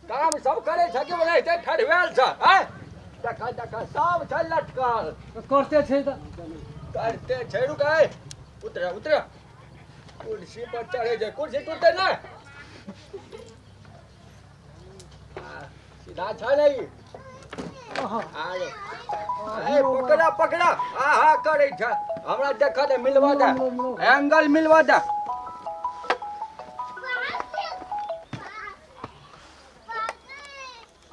काम सब करे छै कि ओनाहिते ठढ़वेल छै आय देख देख सब छै लटकल। करते छै तऽ। करते छै। रुक, आय उतर उतर, कुर्सी पर चढ़े छै, कुर्सी टूटते ना। सीधा छै नहीं। आरे ए पकड़ा पकड़ा, आहा करे छै। हमरा देखा दे, मिलवा दे, एंगल मिलवा दे।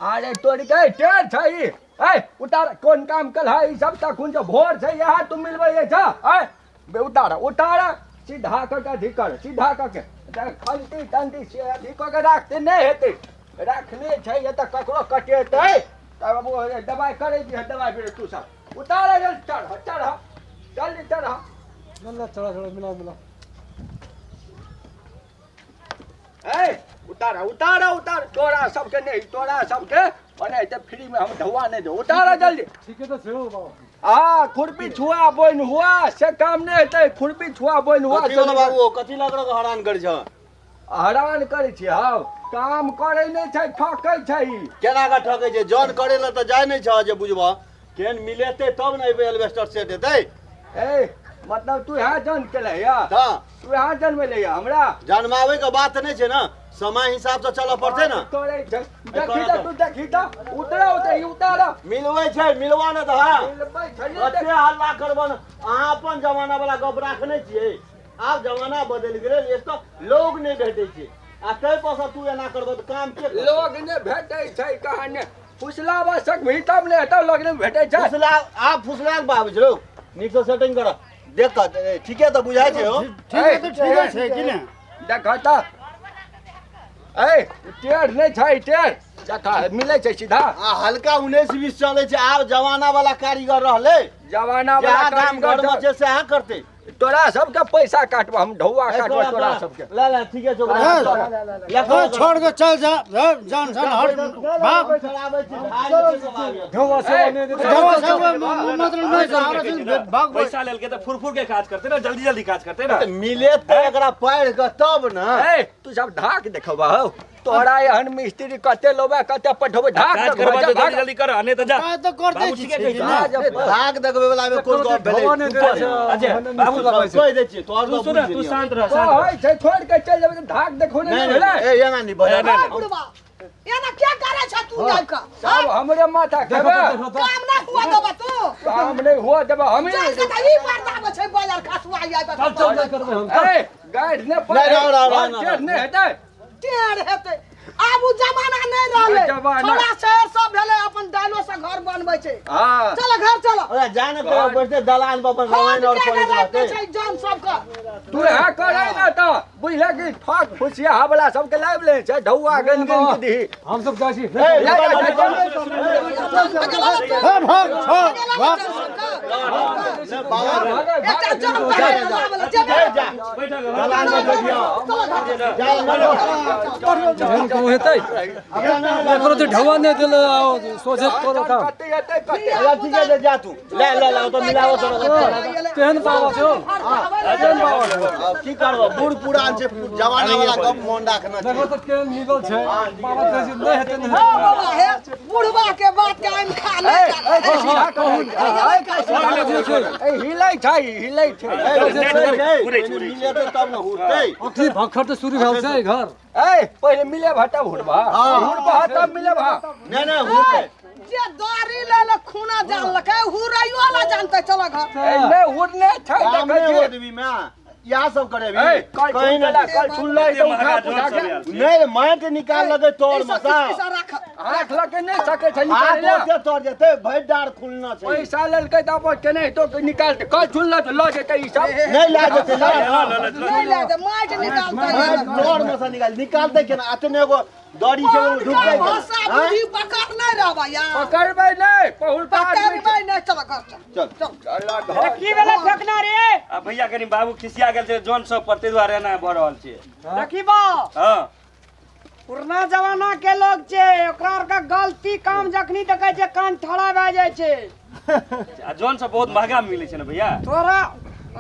अरे तोरी के टेढ़ छै ई। ए उतार, कोन काम कल है ई सब? तखुन जो भोर छै यहाँ तू मिलबै छै। ए बे उतार उतार, सीधा क के अथी कर, सीधा क के खंती तंती से अथी क के राखते नहि हेतै। राखने छै ये तऽ ककरो कटेतै तब वो दबाइ करै दिहे, दबाइ फिर तू सब उतार। चढ़ चढ़ जल्दी चढ़। चल चढ़ा चढ़ा, मिला मिला। ए उतार उतार उतार, तोरा सबके नहीं, तोरा सबके ओनाहिते फ्री में हम ढौआ नहीं दो। उतार जल्दी। ठीके तऽ छै हौ बाबा। आ खुरपी छुआ बोइन हुआ से काम नहीं हेतै। खुरपी छुआ बोइन हुआ। कथी वाला बाबू, कथी लग रहा हरान कर छ? हरान करै छी। हँ, काम करै नहि छै, ठकै छै ई। केना के ठकै छै? जन करे ला तऽ जाय नहि छ जे बुझबह केहन मिलेतै तब ने एबै एल्बेस्टर सेट हेतै। ए मतलब तू यहाँ जन केले या? तऽ तू यहाँ जन्मेले या हमरा? जन्माबै के बात नहि छै ने, समय हिसाब से चलऽ पड़तै ने। करै छै। देखी तऽ तू, देखी तऽ, उतरा उतरा ई उतार। मिलबै छै, मिलवा ने तऽ। हँ, मिलबै छै ने। कते हल्ला करबह ने। अहाँ अपन जमाना वाला गप राखने छियै, आब जमाना बदलि गेलै। एक तऽ लोग नहि भेटै छै आ ताहि पर से तू एना करबह तऽ काम के करतै? लोग नहि भेटै छै कहाने फुसलावा सकभी तब ने हेतौ। लोग नहि भेटै छै। फुसला आब फुसला के बाब छौ, नीक से सेटिंग कर, देख कऽ ठीके तऽ बुझाइ छै हौ। ठीके तऽ ठीके छै कि ने? देख तऽ, ए टेढ़ नहि छै? टेढ़ देख, मिलै छै सीधा। आ हल्का 19 20 चलै छै। आब जमाना वाला कारीगर रहलै? जमाना वाला जहाँ दाम कारीगर घर में छै। छै सएह करतै। तोरा सबके पैसा काटबो हम, ढौआ ए, काटबो तोरा तोरा तोरा सबके। ले ले, ठीके छौ। ए, ए, छोड़ के चल जा। ए, जान सान हट भाग। ढौआ सब नहि देतै। ढौआ सब मतलब नहि छै हमरा से, भाग। पैसा लेलके तऽ फुरफुर के काज करते ना, जल्दी जल्दी काज करते ना। मिले तऽ एकरा पढ़ि कऽ तब ने। ए तू सब ढाक देखबा हौ, तोरा एहन मिस्त्री कते लेबै, कते पठेबै? ढाक काज देखबा, करबा जा तऽ भाग। जल्दी जल्दी कर, आ नहि तऽ जा। काज तऽ करते बाबू ठीके छी कहै छै। जा, जा, भाग देखबै वाला मे कोन गप भेलै? ढौआ नहि तू देतै। पढ़। अच्छा, बाबू, लगै छै। कहि दै छियै तोहर तू तऽ सुन, बुझि तू गेलियै। शांत रह, शांत रह। कहै छै छोड़ि के चलि जेबै तऽ ढाक देखो नहि नहि नहि भेलै। ए एना नहि बजा। नहि, नहि। बुढ़बा एना क्या करे छ तू जाय के? सब हमरे माथा खेबै। काम ना हुआ देबा तू? काम नहि हुआ देबै हम। जाय के तऽ ई मर्दाबै छै बाजार खसुआ आइ। चल चल, नहि करबै हम। ए गाइड नहि नहि, रह, रह, रह, रह। टेढ़ नहि हेतै? टेढ़ हेतै? आब उ जमाना नहि रहलै। जमाना। छोड़ा शहर सब भेलै, अपन डालो से घर बनबै छै। हँ, चल घर चल। ओकरा जाने कहियो बैठते दलान पर अपन रामायण और पढ़ैत रहतै। छै जन सबके। तू यहाँ करै ने तऽ बुझले कि ठक फुसिया वाला सबके लाबि लै छै, ढौआ गनि गनि के दीही। हम सब जाइ छी। ए, जा, जा, जा, जा। ए, भाग छोड़ भाग। बाबा एकटा जन पकड़ि ए, जा बैठक। दलान पर बैठियो। जा ना। एहन कहूँ हेतै? एकरो तऽ ढौआ नहि देलै आ सोझे करो काम। कते हेतै कते? अच्छा ठीक है, जा तू, ले ले ले, ओतऽ मिलाबो तोरा। केहन बाबा छौ, केहन बाबा छौ? आब की करबो, बूढ़ पुरान छै, जमाना वाला गप मोन राखना छै। देखो तऽ केहन मिलल छै। बाबा कहै छै नहि हेतै, नहि हँ हेतै। बाबा, हे बुढ़बा के बात के आइम खा ए, ले। ए, सीधा कहू। ए, छै। ए, हिलै छै, हिलै छै। ए, उड़ै छै, उड़ै छै। मिलेतै तब ने उड़तै। अथी भखर तऽ शुरू भेल छै घर। ए पहिले मिले भा तब हुड़बा, हुड़बा तब मिले भा। नहि नहि, उड़तै। जे दारी ले ले खूना जानलकै, हुरैयो ला जानतै। चल घर। ए नहि उड़ने छै। काम देखै नहि छियै। होतबी मे इएह सब करेबी। ए कल कहीं छुन नहि। गेला, कल छुनलै तऽ उठा पुठा के नहि, माटि निकाल लगे तोर ई मसा सब राख। हाथ लऽ के नहि सकै छै हाथ निकालै लए। ओते तर जेतै, भरि डार खुलना छै। पैसा लेलकै तऽ अपन केनाहितो के निकालतै। कल छुनलै तऽ लऽ जेतै ई सब। नहि लए जेतै, लए नहि ले जे माटि निकालतै। माटि तोर मसा निकाल निकालतै केना? अतने एगो दड़ी छै, ओहिमे ढुकतै केना? भाषा आँय? बुद्धि पकड़ नहि रहबै यार। पकड़बै नहि, पहुलका आदमी छै। पकड़बै नहि, चल घर चल। चल। चल घर। की भेलै फेकना रे? आ भैया, कनि बाबू खिसिया गेल छै जन सब पर, ताहि दुआरे एना भऽ रहल छै। देखी बा। हँ। पुरना जमाना के लोग छै, ओकरा आर के गलती काम जखनी देखै छै कान ठड़ा भए जाइ छै। आ जन सब बहुत महगा मिलै छै ने भैया? तोरा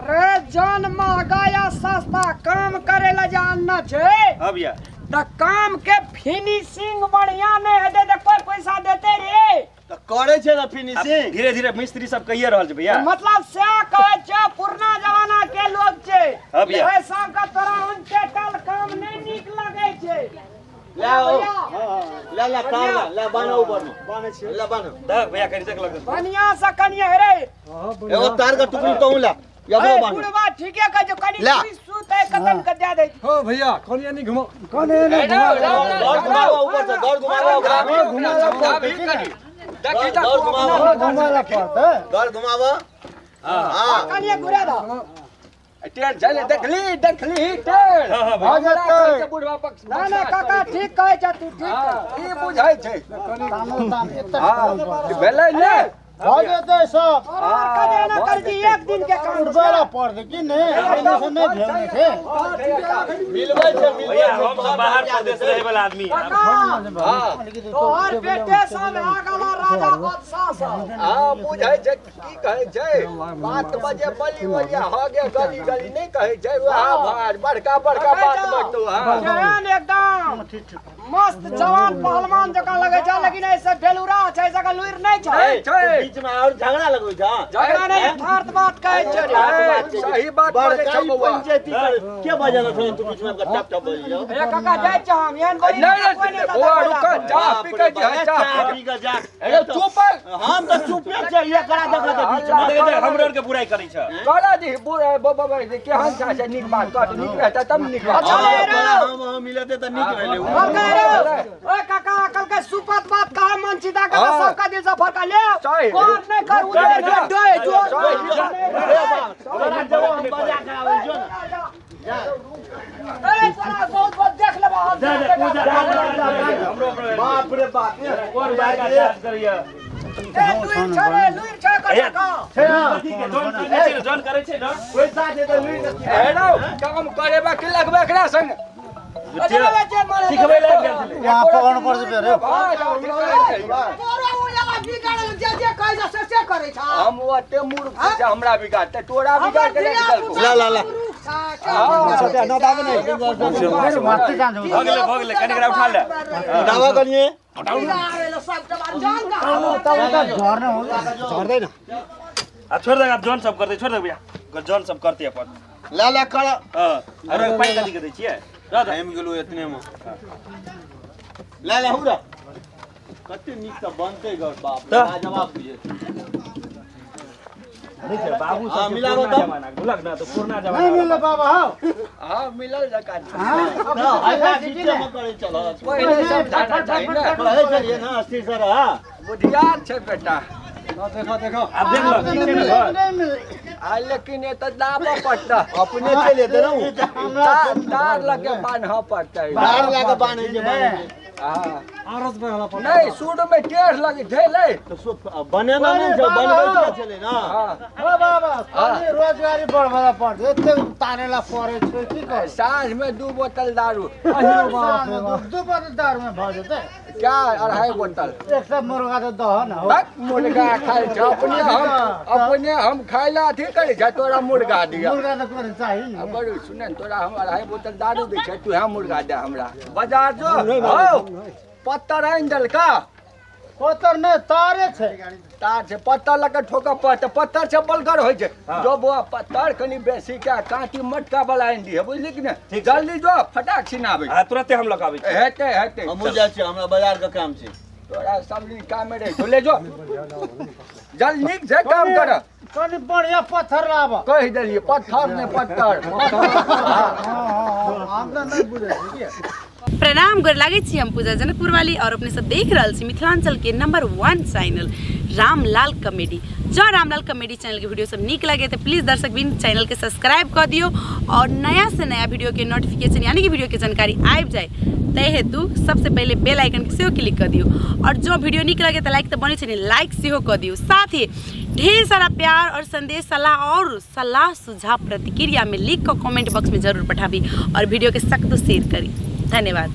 रे जन महगा या सस्ता, काम करे ला जे आनना छै। हँ भैया। तऽ काम के फिनिशिंग बढ़िया नहि हेतै तऽ कोइ पैसा देतै रे? तऽ करै छै ने फिनिशिंग। धीरे धीरे मिस्त्री सब कहिए रहल छै भैया। मतलब सएह कहै छै, पुरना जमाना के लोग छै। हाँ भैया। ओहि सबके तोरा उनटेटल काम नहि नीक लगै छै। ले आओ, ले ले तार ले ले, बान्ह ऊपर में, बान्है छियै। ले बान्ह। देख भैया, कनि देख लग। बढ़िया से कनि रे। एगो तार के टुकड़ी तोहू ले, एकरो ए, बान्ह। बुढ़वा ठीके कहै छै, कनि ले। सुति सुतै कतन के दए दै छै। हो भैया, कनि एनी घुमाओ। कने ने घुमा। दौड़ घुमाबो ऊपर से, दौड़ घुमाबो ओकरा। देखी तऽ दौड़ तू घुमाबो। अपना घुमा ला पड़तै। दौड़ घुमाबो। हाँ। कनिए घुरा दऽ। टेढ़ छै ने, देखली देखली टेढ़। हाँ, हाँ, भैया। हमरा कहै छै बुढ़वा पक्ष। ना ना काका, ठीक कहै छै तू, ठीक हाँ, ई बुझै छै। तानो तान एते। हाँ, भेलै ने। भऽ जेतै सब। तोरा आर के जे एना करै छी, एक दिन के काम छै। उठबै ला पड़तै कि नहि, एने से नहि भेल ने छै। मिलबै छै, मिलबै भैया, छै। हम सब बाहर प्रदेश रहे वाला आदमी। काका, हाँ। तोहर बेटे सब भए गेल राजा बादशाह सब। हाँ, बुझै छै की कहै छै। बात बजे बली बलिया हो गे गली गली नहि कहै छै, वएह भार बड़का बड़का बात बजतौ। हाँ। केहन एकदम मस्त जवान पहलवान जकाँ लगै छै, लेकिन ऐसे बेलुरा छै, ऐसे के लुरि नहि छै। नहि छै। बीच में और झगड़ा लगबै छै। झगड़ा नहि, यथार्थ बात कहै छै रे। ए, सही बात बजै बड़का छौ ई बौआ। पंचायती करे के बजाना थोड़ा तू बीच में टप टप बजी जाओ। ए काका, जाइ छियै हम, एहन बड़ी नहि कोइ नहि नहि बौआ, रुक, चाह पी के जे, चाह चाह पी के जा। अरे चुप। हम तऽ चुपे छै, एकरा देखा तऽ बीच में। देख देख, हमरो आर के बुराई करै छै। करा दी बुढ़ बाबा, केहन छै से नीक बात कह, नीक रहता तब नीक बात। अच्छा, ले रे। हम हम मिलते तऽ नीक रहले। कहलकै रे, ओए काका, कहलकै सुपत बात कहे मन सीधा के हाँ। सबका दिल से फरका ले। सही। कोर नहि कर उधर के डे जो। तोरा जब हम बजा के आबै जो ने। ए तोरा बहुत बहुत देख लेबा हम। बाप रे बाप। कोन बड़का चार्ज करैया? ए लुरि छै रे, लुरि छै काका। जॉन करै छै ने, जॉन करै छै ने। पैसा दे तऽ लुरि के। हे रौ, काम करेबा कि लगबे एकरा संग? सिखबै लए गेल छलै। वहाँ पकड़नु पर्छ फेरि। तोरो उ एला बिगाड़ल, जे जे कहै छै से से करै छै। हम ओते मूर्ख छी जे हमरा बिगाड़तै? तोरा बिगाड़ के नहि देलकौ। ला ला ला। माथि जान्छ। भऽ गेलै, भऽ गेलै, कनि एकरा उठा ले। उठाबऽ कनिए। झर्ने हो। झर्दैन। आ छोड़ दे, आब जॉन सब करतै, छोड़ दे भैया, जॉन सब करतै अपन। ला ला कर। हँ, अरे पानि कथी के दै छियै? रह दे। थामि गेलौ एतने मे। ला ला हुरा, कते नीक से बनतै घर, बाप रे। तऽ? लाजवाब बुझे। बाबू हाँ, सब मिलाबो पुरना तऽ। जमाना बुझलक ने, तऽ पुरना नहि जमाना। मिलल बाबा हौ। हाँ, मिलल जकाँ छै। हल्ला बीचे मे करै चल। पहिले समझाना चाही ने। कहै छलियै ने, स्थिर से रह। बुधियार छै बेटा। देखो देखो। आब देख लऽ, ठीक छै ने घर? नहि मिलल। आ लेकिन एतऽ दाबऽ पड़तै। अपने चलि एतै ने उ। तार तार लगे बान्हऽ पड़तै। तार लए कऽ बान्है छै, बान्है छै। हाँ। आरस बगला पर। नहि, शुरू मे टेढ़ लगे झेलै। तऽ बनेना नहि छै, बनबै के छलै ने। हाँ। हो बाबा, कनि रोजगारी बढाबला पर्छ, एते तानेला परेको छै, की करू? साँझ मे 2 बोतल दारू। दू बोतल दारूमा भऽ जेतै? क्या, 2.5 बोतल। एक सय मुर्गा त दह न हो। बक, मुर्गा खाइ छै अपने, हम अपने हम खाइ ला अथी करै छै, तोरा मुर्गा दिया? मुर्गा त तोरा चाही नि। बड़ू सुन ने, तोरा हम 2.5 बोतल दारू दै छै, तू मुर्गा दे हमरा। बाजार जो हौ, पत्थर आनि देलका? पत्थर नहि, तारे छै। तार छै, पत्थर लऽ कऽ ठोकऽ पड़तै, पत्थर से बलगर होइ छै। जो बौआ, पत्थर कनि बेसी के काँटी मटका वाला आनि दिहे, बुझली कि नहि? जल्दी जो, फटाक छिनाबै। आ तुरते हम लगाबै छी। हेतै हेतै। हमहूँ जाइ छियै, हमरा बाजार के काम छै। तोरा सब दिन कामे रहै छौ। ले जो, जल नीक छै काम कर। कनि बढ़िया पत्थर लाब। कहि देलियै, पत्थर नहि पत्थर। हम त नहि बुझै छी कि। प्रणाम, गोर लागै छी। हम पूजा जनकपुर वाली और अपने सब देख रहल छी मिथिलांचल के नंबर 1 चैनल रामलाल कॉमेडी। जँ रामलाल कॉमेडी चैनल के वीडियो सब नीक लगे तो प्लीज दर्शक बिन चैनल के सब्सक्राइब कर दियो और नया से नया वीडियो के नोटिफिकेशन यानी कि वीडियो के जानकारी आबि जाए तै हेतु सबसे पहले बेल आइकन के सेहो क्लिक कर दियो। और जो वीडियो नीक लगे तो लाइक तो बनै छै ने, लाइक सेहो कर दियो। साथ ही ढेर सारा प्यार और संदेश, सलाह और सलाह सुझाव प्रतिक्रिया में लिख कर कमेंट बॉक्स में जरूर पठाबी और वीडियो के सख्त शेयर करी। धन्यवाद।